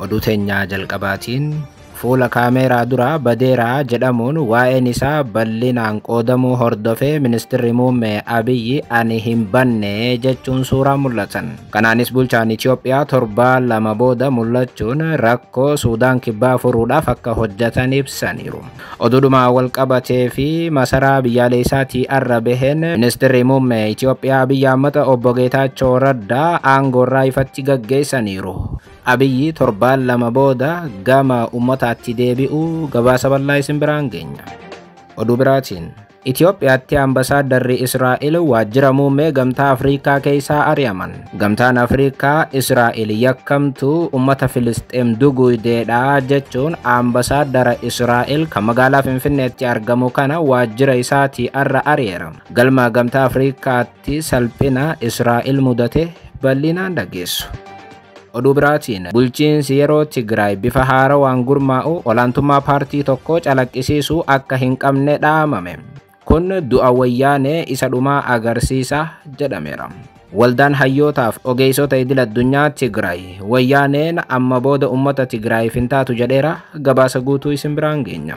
Oduu teenyaa jalqabaatiin fuula kaameeraa duraa badeeraa jedhamuun waa'een isaa bal'inaan qoodamuu hordofee ministirri muummee Abiyyi ani hin banne jechuun suuraa mul'atan. Kanaanis bulchaan Itoophiyaa torbaan 2 booda mul'achuun rakkoo Suudaan kibbaa furuudhaaf akka hojjetan ibsaniiru. Oduudhuma wal qabatee fi masaraa biyyaalessaatii arra baheen ministirri muummee Itoophiyaa Abiyyi Ahmad obbo Geetaachoo Raddaa aangoorraa ifatti gaggeessaniiru. Abiyyi torbaan 2 booda gama uummataatti deebi'uu gabaasa bal'aa isin biraan geenya. Oduu biraatiin Itoophiyaatti ambasaadarri Israa'el waajjira muummee Gamtaa Afrikaa keessaa ari'aman. Gamtaan Afrikaa Israa'el yakkamtuu uummata Filisxeem duguideedha jechuun ambasaaddara Israa'el kan magaalaa Finfinneetti argamu kana waajjira isaatii arra ari'eera. Galma Gamtaa Afrikaatti salphina Israa'el mudate bal'inaan dhageessu. Oduu biraatiin bulchiinsi yeroo Tigraay bifa haarawaan gurmaa'u olaantummaa paartii tokkoo calaqqisiisuu akka hin qabne dhaamame. Kun du'a wayyaanee isa dhumaa agarsiisa jedhameera. Waldaan hayyootaaf ogeessota idil addunyaa Tigraay wayyaaneen amma booda uummata Tigraayiif hin taatu jedheera. Gabaasa guutuu isin biraan geenya.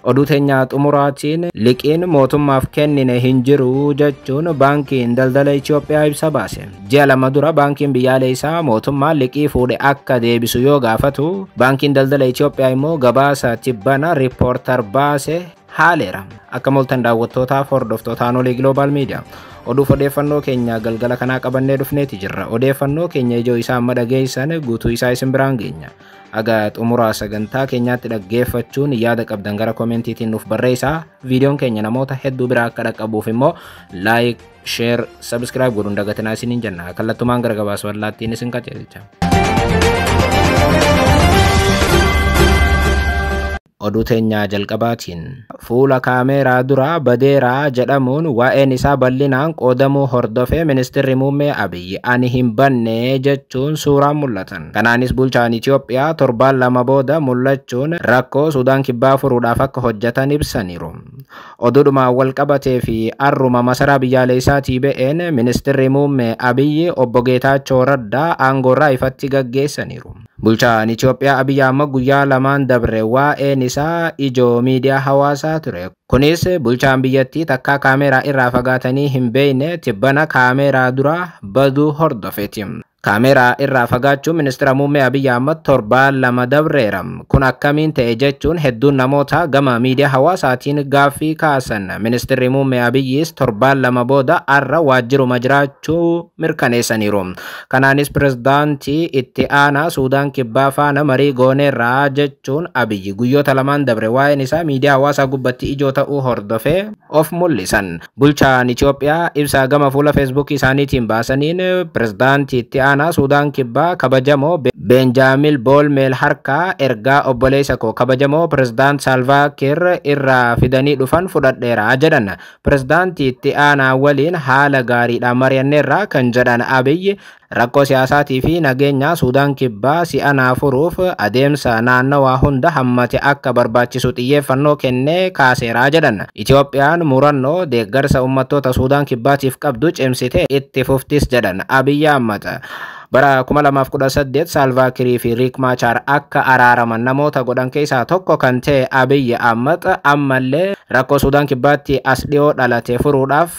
Oduu teenyaa xumuraatiin liqiin mootummaaf kennine hin jiru jechuun baankiin daldala Itoophiyaa ibsa baase. Ji'a 2 dura baankiin biyyaalessaa mootummaa liqii fuudhe akka deebisu yoo gaafatu, baankiin daldala Itoophiyaa immoo gabaasa tibbana riippoortar baase haaleera. Akka moltan daawwattootaaf hordoftoota Aanolee Global Media. Oduuf odeeffannoo keenya galgala kanaa qabannee dhufneeti jirra. Odeeffannoo keenya ijoo isaa amma dhageessan guutuu isaa isin biraan geenya. Aga xumuraa sagantaa keenyaatti dhaggeeffachuun yaada qabdan gara koomentiitiin nuuf barreessaa. Viidiyoon keenya namoota hedduu biraa akka dhaqqabuuf immoo like, share, subscribe godhuun dagatinaa isiniin jenna. Kallattumaan gara gabaasa bal'aattiin isin qajeelcha. Oduu teenyaa jalqabaatiin fuula kaameeraa duraa badeeraa jedhamuun waa'een isaa bal'inaan qoodamuu hordofee ministirri muummee Abiyyi ani hin banne jechuun suuraan mul'atan. Kanaanis bulchaan Itoophiyaa torbaan 2 booda mul'achuun rakkoo Suudaan kibbaa furuudhaaf akka hojjetan ibsaniiru. Oduudhuma wal qabatee fi arruma masaraa biyyaalessaatii ba'een ministirri muummee Abiyyi obbo Geetaachoo Raddaa aangoorraa ifatti gaggeessaniiru. Bulchaan Itoophiyaa Abiyyi Ahmad guyyaa 2 dabre waa'een isaa ijoo miidiyaa hawaasaa ture. Kunis bulchaan biyyattii takkaa kaameeraa irraa fagaatanii hin beekne tibbana kaameeraa dura baduu hordofeeti. Kaameeraa irraa fagaachuun ministeera muummee Abiyyi Ahmad torbaan 2 dabreera. Kun akkamiin ta'e jechuun hedduun namoota gama miidiyaa hawaasaatiin gaaffii kaasan. Ministeerri muummee Abiyyis torbaan 2 booda arra waajjiruma jiraachuu mirkaneessaniiru. Kanaanis pirezidaantii itti aanaa Suudaan kibbaa faana marii gooneerraa jechuun Abiyyi guyyoota 2 dabre waa'een isaa miidiyaa hawaasaa gubbatti ijoo ta'uu hordofee of mul'isan. Bulchaan Itoophiyaa ibsa gama fuula Feesbuukii isaaniitiin baasaniin pirezidaantii itti aanaa Suudaan kibbaa kabajamoo Benjaamil Boolmeel harkaa ergaa obboleessa koo kabajamoo pirezidaant Saalvaakiir irraa fidanii dhufan fudhadheera jedhan. Pirezidaantii itti aanaa waliin haala gaariidhaan mari'anneerra kan jedhan Abiyyi rakkoo siyaasaatii fi nageenya Suudaan kibbaa si'anaa furuuf adeemsa naannawaa hunda hammate akka barbaachisu xiyyeeffannoo kennee kaaseera jedhan. Itoophiyaan murannoo deeggarsa uummattoota Suudaan kibbaatiif qabdu cimsitee itti fuftis jedhan Abiyyi Ahmad. Bara 2018 Saalvaakirii fi Riik Maachaar akka araaraman namoota godhan keessaa tokko kan ta'e Abiyyi Ahmad ammallee rakkoo Suudaan kibbaatti as dhiyoo dhalate furuudhaaf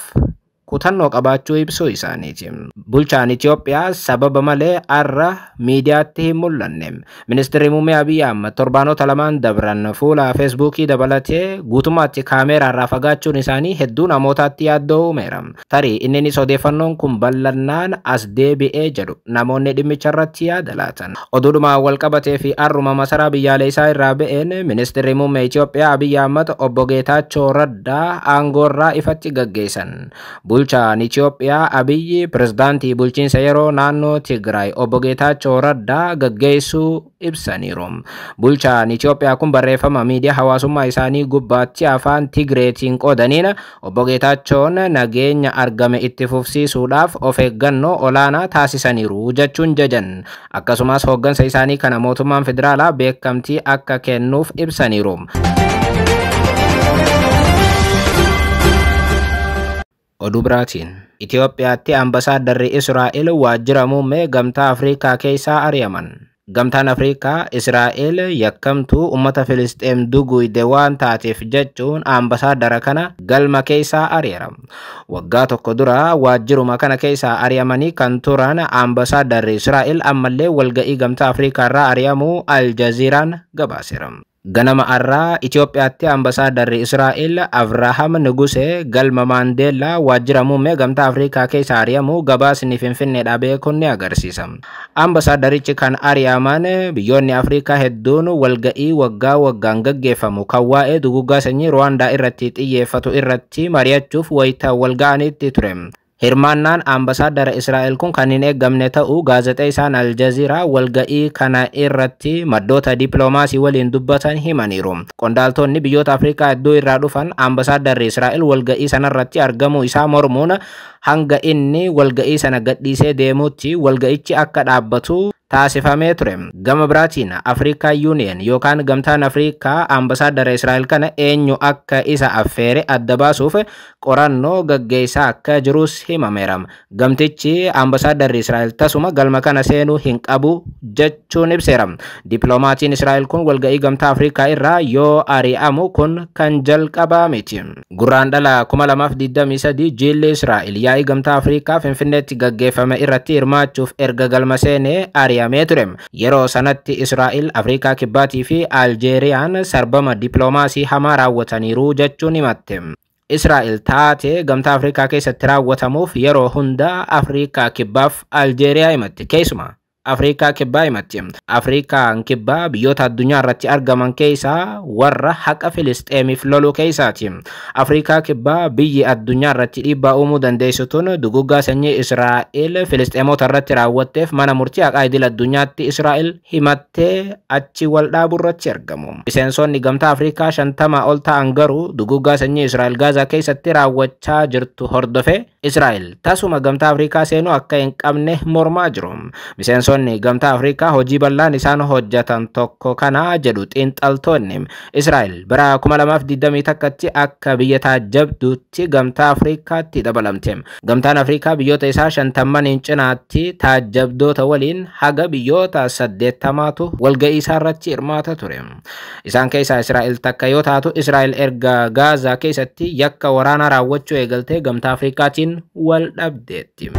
kutannoo qabaachuu ibsuu isaaniiti. Bulchaan Itoophiyaa sababa malee arra miidiyaatti hin mul'anne. Ministeerri muummee Abiyyi Ahmad torbaanota 2 dabran fuula Feesbuukii dabalatee guutummaatti kaameeraa irraa fagaachuun isaanii hedduu namootaatti yaaddoo uumeera. Tarii inninis odeeffannoon kun bal'annaan as deebi'ee jedhu namoonni dhimmicha irratti yaada laatan. Oduudhuma wal qabatee fi arruma masaraa biyyaalessaa irraa ba'een ministeerri muummee Itoophiyaa Abiyyi Ahmad obbo Geetaachoo Raddaa aangoorraa ifatti gaggeessan. Bulchaan Itoophiyaa Abiyyi pirezidaantii bulchiinsa yeroo naannoo Tigraay obbo Geetaachoo Raddaa gaggeessuu ibsaniiru. Bulchaan Itoophiyaa kun barreeffama miidiyaa hawaasummaa isaanii gubbaatti afaan Tigreetiin qoodaniin obbo Geetaachoon nageenya argame itti fufsiisuudhaaf of eeggannoo olaanaa taasisaniiru jechuun jajan. Akkasumas hooggansa isaanii kana mootummaan federaalaa beekamtii akka kennuuf ibsaniiru. Oduu biraatiin Itoophiyaatti ambasaadarri Israa'el waajjira muummee Gamtaa Afrikaa keessaa ari'aman. Gamtaan Afrikaa Israa'el yakkamtuu uummata Filisxeem duguyde waan taateef jechuun ambasaaddara kana galma keessaa ari'eera. Waggaa tokko dura waajjiruma kana keessaa ari'amanii kan turan ambasaadarri Israa'el ammallee walga'ii Gamtaa Afrikaa irraa ari'amuu Aljaziiraan gabaaseera. Ganama har'aa Itoophiyaatti ambasaadarri Israa'el Abrahaam Nugusee galma Maandeellaa waajjira muummee Gamtaa Afrikaa keessa ari'amuu gabaasni Finfinneedhaa beekuun ni agarsiisa. Ambasaaddarichi kan ari'aman biyyoonni Afrikaa hedduun walga'ii waggaa waggaan gaggeeffamu kan waa'ee duguuggaa sanyii Ruwaandaa irratti xiyyeeffatu irratti mari'achuuf wayita walga'anitti ture. Hirmaannaan ambasaaddara Israa'el kun kan hin eeggamne ta'uu gaazexeessaan Aljaziiraa walga'ii kana irratti maddoota dippiloomaasii waliin dubbatan himaniiru. Qondaaltonni biyyoota Afrikaa hedduu irraa dhufan ambasaadarri Israa'el walga'ii sanarratti argamuu isaa mormuun hanga inni walga'ii sana gadhiisee deemutti walga'ichi akka dhaabbatu taasifamee ture. Gama biraatiin Afrikaa Union yookaan Gamtaan Afrikaa ambasaaddara Israa'el kana eenyu akka isa affeere adda baasuuf qorannoo gaggeessaa akka jirus himameera. Gamtichi ambasaadarri Israa'el tasuma galma kana seenuu hin qabu jechuun ibseera. Dippiloomatiin Israa'el kun walga'ii Gamtaa Afrikaa irraa yoo ari'amu kun kan jalqabaa miti. Gurraandhala 2023 jilli Israa'el yaa'ii Gamtaa Afrikaa Finfinneetti gaggeeffame irratti hirmaachuuf erga galma seenee ari'amee ture. Yeroo sanatti Israa'el, Afrikaa Kibbaatii fi Aljeeriyaan sarbama dippiloomaasii hamaa raawwataniiru jechuun himatte. Israa'el taatee Gamtaa Afrikaa keessatti raawwatamuuf yeroo hunda Afrikaa Kibbaaf Aljeeriyaa himatti. Keessumaa Afrikaa Kibbaa himatti. Afrikaan Kibbaa biyyoota addunyaa irratti argaman keessaa warra haqa Filisxeemiif lolu keessaati. Afrikaa Kibbaa biyyi addunyaa irratti dhiibbaa uumuu dandeessu tun duguuggaa sanyii Israa'el Filisxeemota irratti raawwatteef mana murtii haqaa idil addunyaatti Israa'el himattee achi wal dhaabuu irratti argamu. Miseensonni Gamtaa Afrikaa 50 ol ta'an garuu duguuggaa sanyii Israa'el Gaazaa keessatti raawwachaa jirtu hordofe Israa'el tasuma Gamtaa Afrikaa seenuu akka hin qabne mormaa jiru. Miseensonni Gamtaa Afrikaa hojii bal'aan isaan hojjetan tokko kana jedhu xiinxaltoonni. Israa'el bara 2021tti akka biyya taajjabduutti Gamtaa Afrikaatti dabalamte. Gamtaan Afrikaa biyyoota isaa 50 cinaatti taajjabdoota waliin haga biyyoota 80tu walga'ii isaa irratti hirmaata ture. Isaan keessaa Israa'el takka yoo taatu, Israa'el erga Gaazaa keessatti yakka waraanaa raawwachuu eegaltee Gamtaa Afrikaatiin wal dhabdeetti.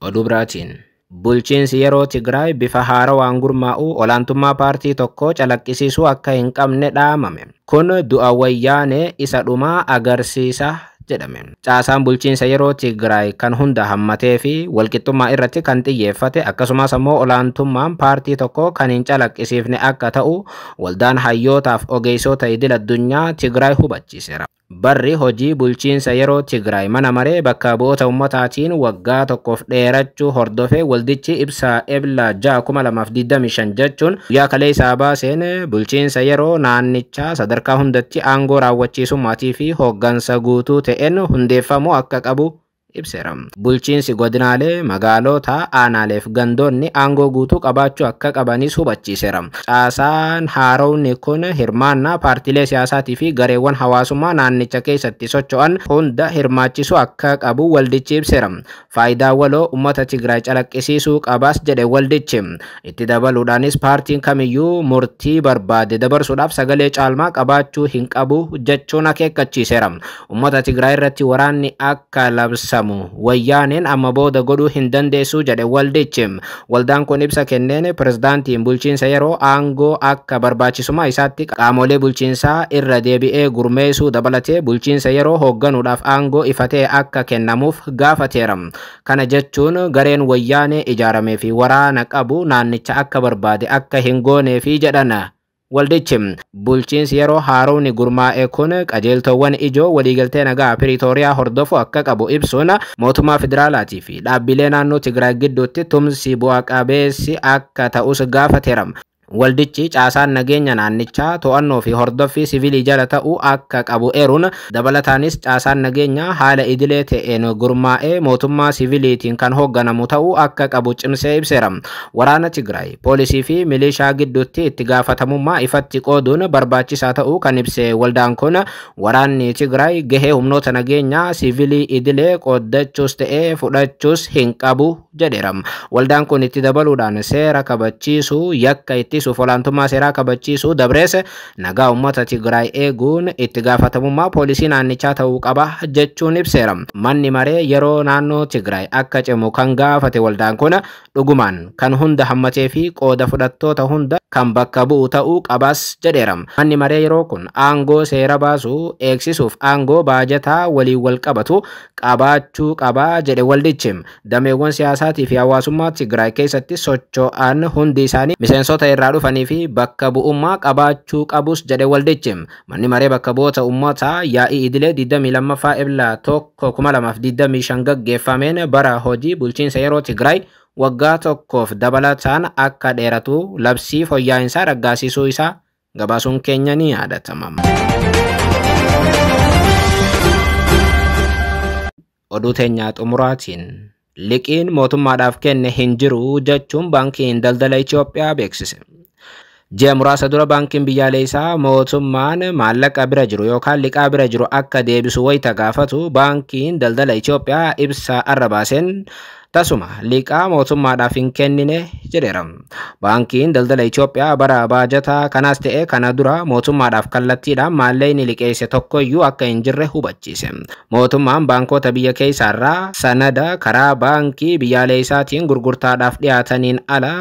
Oduu biraatiin bulchiinsi yeroo Tigraay bifa haarawaan gurmaa'u olaantummaa paartii tokkoo calaqqisiisuu akka hin qabne dhaamame. Kun du'a wayyaanee isa dhumaa agarsiisa jedhame. Caasaan bulchiinsa yeroo Tigraay kan hunda hammatee fi walqixxummaa irratti kan xiyyeeffate akkasumas ammoo olaantummaan paartii tokkoo kan hin calaqqisiifne akka ta'u waldaan hayyootaaf ogeessota idil addunyaa Tigraay hubachiiseera. Barri hojii bulchiinsa yeroo Tigraay mana maree bakka bu'oota ummataatiin waggaa tokkoof dheerachuu hordofee waldichi ibsa Ebla 6 2025 jechuun guyyaa kaleessaa baaseen bulchiinsa yeroo naannichaa sadarkaa hundatti aangoo raawwachiisummaatii fi hooggansa guutuu ta'een hundeeffamuu akka qabu ibseera. Bulchiinsi godinaalee, magaalota, aanaalee fi gandoonni aangoo guutuu qabaachuu akka qabanis hubachiiseera. Caasaan haaromni kun hirmaannaa paartiilee siyaasaatii fi gareewwan hawaasummaa naannicha keessatti socho'an hunda hirmaachisuu akka qabu waldichi ibseera. Faayidaa waloo uummata Tigraay calaqqisiisuu qabaas jedhe waldichi. Itti dabaluudhaanis paartiin kamiyyuu murtii barbaade dabarsuudhaaf sagalee caalmaa qabaachuu hin qabu jechuun akeekkachiiseera. Uummata Tigraay irratti waraanni akka labsamu wayyaaneen amma booda godhuu hin dandeessu jedhe waldichi. Waldaan kun ibsa kenneen pirezidaantiin bulchiinsa yeroo aangoo akka barbaachisummaa isaatti qaamolee bulchiinsaa irra deebi'ee gurmeessuu dabalatee bulchiinsa yeroo hoogganuudhaaf aangoo ifatee akka kennamuuf gaafateera. Kana jechuun gareen wayyaanee ijaaramee fi waraana qabu naannicha akka barbaade akka hin goonee fi jedhan. Waldichi bulchiinsi yeroo haaromni gurmaa'e kun qajeeltowwan ijoo waliigaltee nagaa Piriitooriyaa hordofu akka qabu ibsuun mootummaa federaalaatii fi dhaabbilee naannoo Tigraay gidduutti tumsi bu'a qabeessi akka ta'us gaafateera. Waldichi caasaan nageenya naannichaa to'annoo fi hordoffii siviilii jala ta'uu akka qabu eeruun, dabalataanis caasaan nageenyaa haala idilee ta'een gurmaa'ee mootummaa siviiliitiin kan hoogganamu ta'uu akka qabu cimsee ibseera. Waraana Tigraay, poolisii fi milishaa gidduutti itti gaafatamummaa ifatti qooduun barbaachisaa ta'uu kan ibse waldaan kun, waraanni Tigraay gahee humnoota nageenyaa siviilii idilee qooddachuus ta'ee fudhachuus hin qabu jedheera. Waldaan kun itti dabaluudhaan seera kabachiisuu, yakka ittisuuf, olaantummaa seeraa kabachiisuu dabrees nagaa uummata Tigraay eeguun itti gaafatamummaa poolisii naannichaa ta'uu qaba jechuun ibseera. Manni maree yeroo naannoo Tigraay akka cimu kan gaafate waldaan kun, dhugumaan kan hunda hammatee fi qooda fudhattoota hunda kan bakka bu'u ta'uu qabas jedheera. Manni maree yeroo kun aangoo seera baasuu, eegsisuuf aangoo baajataa waliin wal qabatu qabaachuu qabaa jedhe waldichi. Dameewwan siyaasaatii fi hawaasummaa Tigraay keessatti socho'an hundi isaanii miseensota irraa dhufanii fi bakka bu'ummaa qabaachuu qabus jedhe waldichi. Manni maree bakka bu'oota uummataa yaa'ii idilee 22ffaa Ebla 1 2025 gaggeeffameen bara hojii bulchiinsa yeroo Tigraay waggaa tokkoof dabalataan akka dheeratu labsii fooyya'insaa raggaasisuu isaa gabaasuun keenya ni yaadatama. Oduu teenyaa xumuraatiin, liqiin mootummaadhaaf kenne hin jiru jechuun Baankiin Daldala Itoophiyaa beeksise. Ji'a muraasa dura baankiin biyyaalessaa mootummaan maallaqa bira jiru yookaan liqaa bira jiru akka deebisu wayita gaafatu, Baankiin Daldala Itoophiyaa ibsa arra baaseen tasuma liqaa mootummaadhaaf hin kennine jedheera. Baankiin Daldala Itoophiyaa bara baajataa kanaas ta'e kana dura mootummaadhaaf kallattiidhaan maallaqni liqeesse tokkoyyuu akka hin jirre hubachiise. Mootummaan baankota biyya keessaarraa sanada karaa baankii biyyaalessaatiin gurgurtaadhaaf dhiyaataniin ala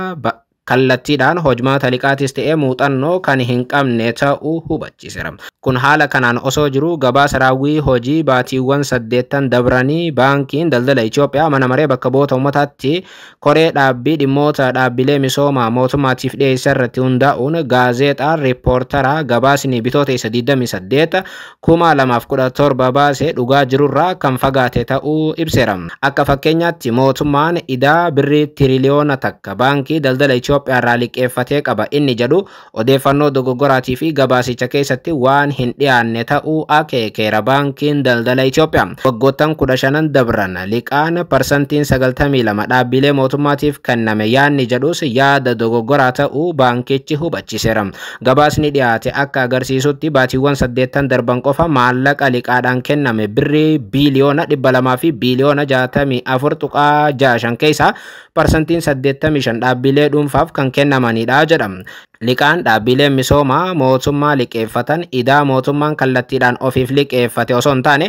kallattiidhaan hojmaata liqaatis ta'ee muuxannoo kan hin qabne ta'uu hubachiiseera. Kun haala kanaan osoo jiru, gabaasa raawwii hojii baatiiwwan 8 dabranii Baankiin Daldala Itoophiyaa mana maree bakka bu'oota uummataatti koree dhaabbii dhimmoota dhaabbilee misoomaa mootummaatiif dhiyeesse irratti hundaa'uun gaazexaan Riippoortaraa gabaasni bitoota isa 28 2017 baase dhugaa jirurraa kan fagaate ta'uu ibseera. Akka fakkeenyaatti mootummaan idaa birrii tiriliyoona 1 Baankii Daldala Itoophiyaa irraa liqeeffatee qaba inni jedhu odeeffannoo dogoggoraatii fi gabaasicha keessatti waan hin dhiyaanne ta'uu akeekeera Baankiin Daldala Itoophiyaa. Waggoottan 15 dabran liqaan parsantiin 92 dhaabbilee mootummaatiif kenname yaanni jedhus yaada dogoggoraa ta'uu baankichi hubachiiseera. Gabaasni dhiyaate akka agarsiisutti baatiiwwan 8 darban qofa maallaqa liqaadhaan kenname birrii biiliyoona 200 fi biiliyoona 64.65 keessaa parsantiin 85 dhaabbilee dhuunfaaf kan kennamanidha jedha. Liqaan dhaabbileen misoomaa mootummaa liqeeffatan idaa mootummaan kallattiidhaan ofiif liqeeffate osoo hin taane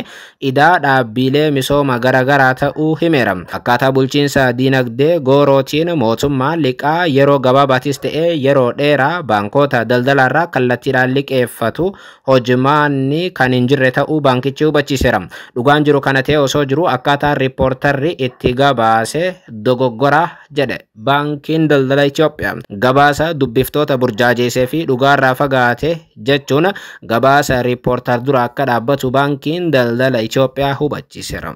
idaa dhaabbilee misooma garaagaraa ta'uu himeera. Akkaataa bulchiinsa diinagdee goorootiin mootummaan liqaa yeroo gabaabaatis ta'ee yeroo dheeraa baankota daldalaarraa kallattiidhaan liqeeffatu hojimaanni kan hin jirre ta'uu baankichi hubachiiseera. Dhugaan jiru kana ta'e osoo jiru akkaataan Riippoortarri itti gabaase dogoggora jedhe Baankiin Daldala Itoophiyaa. Gabaasa dubbiftoota burjaajeessee fi dhugaarraa fagaate jechuun gabaasa Riippoortar dura akka dhaabbatu Baankiin Daldala Itoophiyaa hubachiiseera.